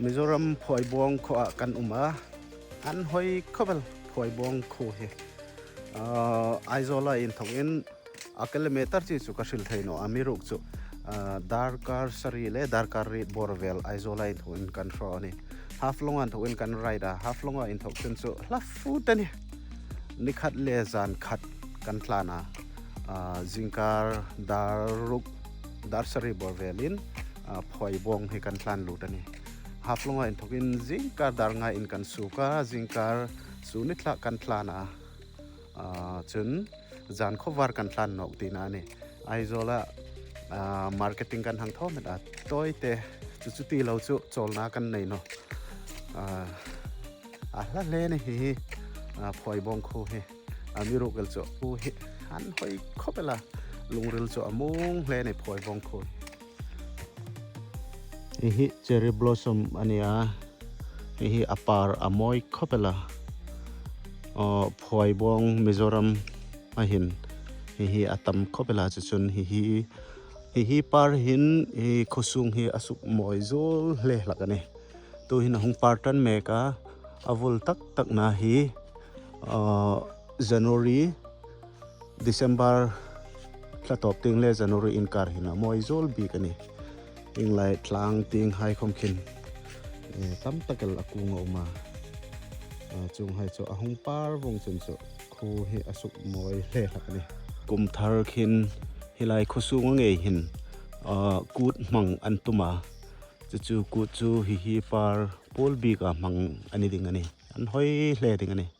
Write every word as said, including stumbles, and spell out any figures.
Mizoram Phuaibuang khuoa kan um a, an hoi khawp el Phuaibuang khuo hi. Ah, Aizawl-a inthawkin a kilometer chi chu ka hril thei naw a, amiruokchu, ah, darkar sari le darkar riet bawr vel Aizawl-a inthawkin kan hraw a nih. Haflong-a inthawkin kan ride a, Haflong-a inthawk chun chu hla fut a nih. Ni khat le zan khat kan tlan a, ah, zingkar dar ruk, dar sari bawr velin, ah, Phuaibuang hi kan tlan lut a nih. Haflong-a inthawkin zingkar dar ngain kan suok a, zingkar su ni thlak kan tlan a, ah, chun zan khawvar kan tlan nawk tina a nih. Aizawl-a, ah, marketing kan hang thaw met a, tawite chu chu ti lo chu chawlna kan nei naw. Ah, a hla hle a nih hi hi, ah, Phuaibuang khuo hi. Amiruokchu khuo hi an hoi khawp el a, lungril chu a muong hle a nih Phuaibuang khuo hi. Hi hi cherry blossom a nih a, hi hi a par a mawi khawp el a. Aw, Phuaibuang Mizoram-a hin hi hi a tam khawp el a, chu chun hi hi, hi hi par hin hi khuo sung hi a suk mawi zuol hle hlak a nih. Tuhin a hung par ṭan mek a, a vul tak takna hi, ah, January, December thla tawp tieng le January inkar hin a mawi zuol bik a nih. Ieng lai tlang tieng hai khawm khin, eh, tam tak el a kung a um a. Ah, chuonghai chu a hung par vawng chun chu khuo hi a suk mawi hle hlak a nih. Kum thar khin hi lai khuo sunga ngei hin, ah, kut hmang an tum a. Chu chu kut chu hi hi par pawl bika hmang a ni ding a nih. An hoi hle ding a nih.